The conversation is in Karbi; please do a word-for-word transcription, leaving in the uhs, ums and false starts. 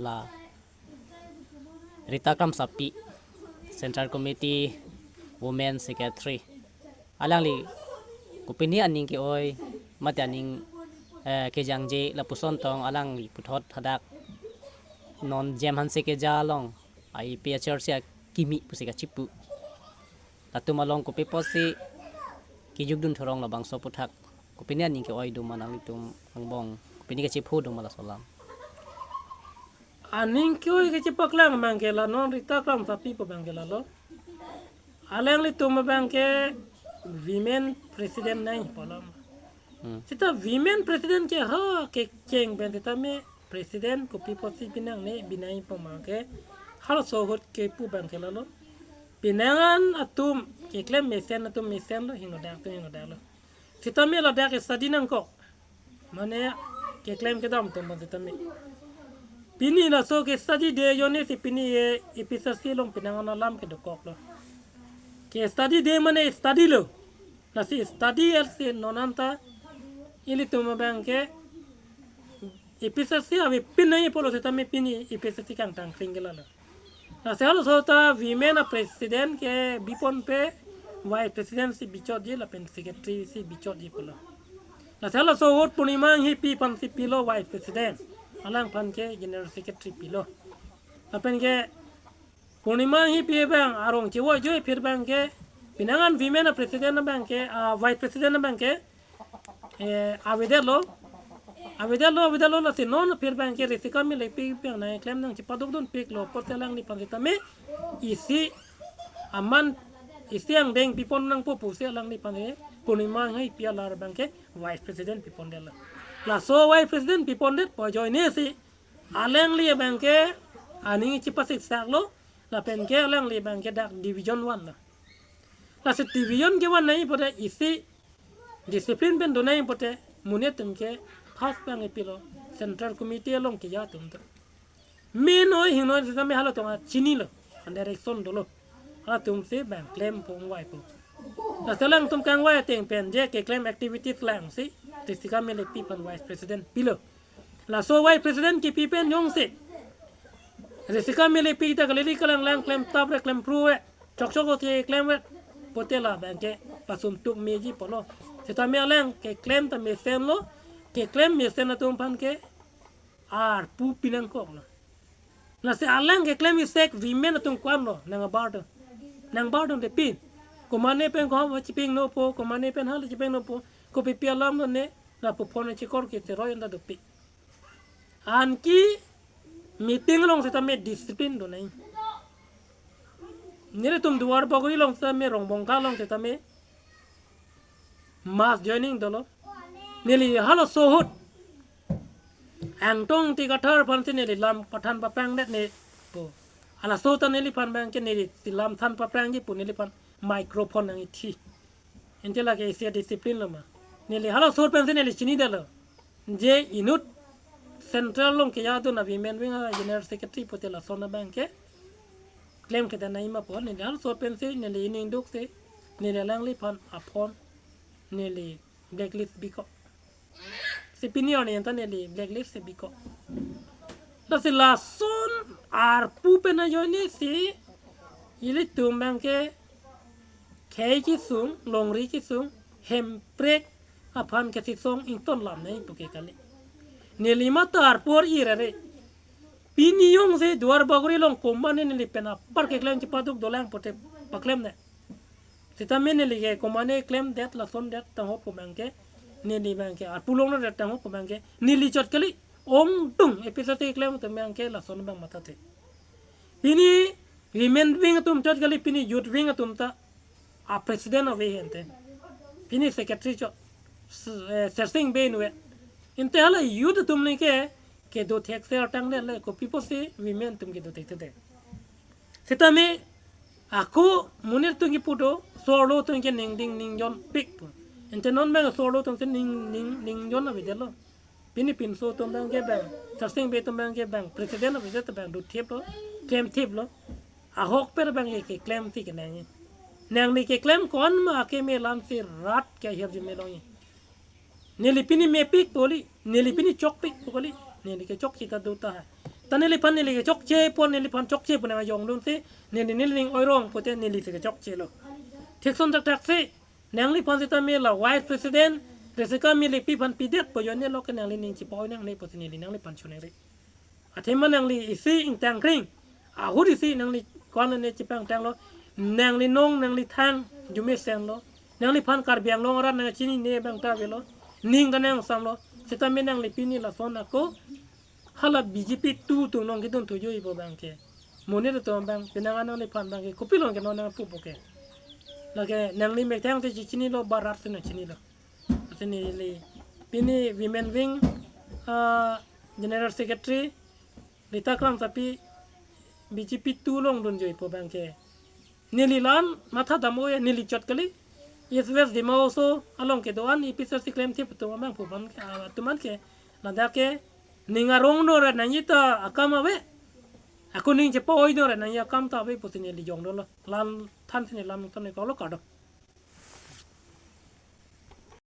La Rita Kramsapi, Central Committee Women Secretary. Alangli kopine aning ke-oi, mate aning, eh, kejangje lapuson tong alangli puthot hadak non Jem Hanse keja along, A P H R C akimi pusi kachipu. Latum along kopi apotsi kejukdun thurong labangso aphuthak, kopine aning ke-oi do ma nanglitum angbong, kopine kachepho do ma laso alam? Aning ke-oi kachepaklang abang ke la non Rita Kramsapi pu abang ke lalo. Alanglitum abang ke women president nangji pu alam. Hmm. Seta women president ke ha kecheng pen seta me president kopi apotsi pinangne binai pu abang ke halaso ahut kepu abang ke lalo. Pinangan atum keklem mesen atum mesen lo, hingnodak atum hingnodak lo. Seta me ladak study nangkok. Mane keklem kedam atum abang seta me. Pini laso ke study day ajoine si pini ye A P H R C along pinangan alam kedokok lo. Ke study day mane study lo. Lasi study arsi non anta ilitum abang ke A P H R C avepin nangji pulo seta me pini A P H R C kangtang kring ke lalo. Lasi halaso ta women a president ke bipon pe vice president si bichotji lapen secretary si bichotji pulo. Lasi halaso ahut Purnima Enghipi aphan si pilo vice president. Alangphan ke general secretary pilo. Lapen ke Purnima Enghipi abang arong chevoijo aphi abang ke pinangan women a president abang ke, ah, vice president abang ke, eh, avedetlo. Avedetlo, avedetlo lasi non aphi abang ke Risika Milepi abang nangklem nangchepadukdunpiklo apotsi alangliphan seta me isi aman isi angdeng pipon nangpo pusi alangliphan ke Purnima Enghipi alar abang ke vice president pipondetlo. Laso vice president pipondet pu ajoine si alangli abang ke aning chepasiksak lo, lapen ke alangli abang ke dak division one lo. Lasi division kevan nangji pute isi discipline pen do nangji pute monit atum ke first abang ke pilo, Central Committee along keja atum ta. Menoi hingnoi seta me halatum chinilo, an direction dolo. Halatum si abang klem pongvaipo. Lasi alangtum kangvai ateng pen je keklem activities lang si Risika Milepi aphan vice president pilo. Laso vice president kipi pen jongsi Risika Milepi ta kalili kalanglang klem tap re klem pru re chokchok oti klem re pute labang ke pasum tuk meji pulo. Seta me alang keklem ta mesen lo, keklem mesen atum aphan ke arpu pinangkok lo. Lasi alang keklem isek women atum ko-an lo nang abar do. Nang abar do de pin. Komane pen ko chiping nopo, komane pen hal chiping nopo. Kopi pi alam lo ne, lapu phone chikor ke seroi anda dopik. Anke meeting along seta me discipline do nangji. Nelitum Duarbagori along seta me, Rongbongka along seta me mass joining dolo. Neli halaso ahut Angtong Ingti Kathar aphan si neli lam pathan paprangdet ne pu. Halaso ta neliphan abang ke neli si lam than paprangji pu neliphan microphone nangkethi. Ante lake isi discipline lo ma. Neli halaso ahut pensi neli chinidetlo. Je inut Central along keja atum a women wing a general secretary pute lason abang ke klemkledet nangji ma pu neli halaso ahut pensi neli ining duksi neli alangliphan a phone neli blacklist bikok. Si pini arni anta neli blacklist si bikok. Lasi lason arpu pen ajoine si ilitum abang ke khei kesung, longri kesung, hemprek aphan kesisong ington lam nangji pu ke kali. Neli mata arpu ar-i rere. Pini jongsi Duarbagori along komane neli pen apar keklem chepaduk dolang pute paklemnang. Seta me neli ke komane klemdet lasondet tangho pu abang ke neli abang ke arpu longledet tangho pu abang ke neli chot kali, ongdung A P H R C keklem atum abang ke lason abang mathathe. Pini women wing atum chot kali, pini youth wing atum ta a president ave ante. Pini secretary chot, s-, eh, Sersing Bey nu ave. Ante hala youth atum neli ke kedo thekser tangdet le kopi apotsi women atum kedo thekthedet. Seta me ako monit atum kipu do, so-arlo atum ke ningding ningjon pik pu. Ante non abang so-arlo atum si ning, ning, ningjon avedetlo. Pini pinso atum abang ke abang, Sersing Bey atum abang ke abang president avedet abang dothiplo, klemthiplo. Ahokpet abang ke keklem si kenangji. Nangli keklem ko-an ma akeme lam si rat ke ahirjume longji. Neli pini mepikpo kali, neli pini chokpikpo kali, neli ke chokche ta do tahai. Ta neliphan neli kechokche pon, neliphan chokche pon nang jongdun si, neli neli ning oirong pute neli si kechokche lo. Thikson thakthak si, nangliphan sitame la vice president, resika mi le pi phan pidet po, jone lo ke nangli ning chipo nangne pute neli nangliphan choneri. Athema nangli isi ingtang kring, ahut isi nangli kwan ne chipangtang lo, nangli nong nangli thang jume sen lo, nangliphan Karbi Anglong arat nang chinine abang ta avelo, ning ta nang sam lo, sitame nangli pini lason ako, hala B J P tu tung nong kidun tu jui po abang ke. Monit atum abang, penang anang neliphan abang ke, kopi lon ke non nang pupo ke. Lake nangli methang te chini lo, barat te nang chini lo. Ate neli, pini Women Wing, ah, General Secretary, Rita Kramsapi, B J P tu longdun jui po abang ke. Neli lan, matha dam-o ya, neli chot kali. East West Dima Hasao along kedo-an, A P H L C klem thip atum abang pu abang ke, ah, atum an ke, ladak ke, ning arong no ra nangji ta akam ave. Ako ning chipo oi no ra nangji akam ta ave pusi neli jongdun lo. Lan than si neli lam ton ne kolo kado.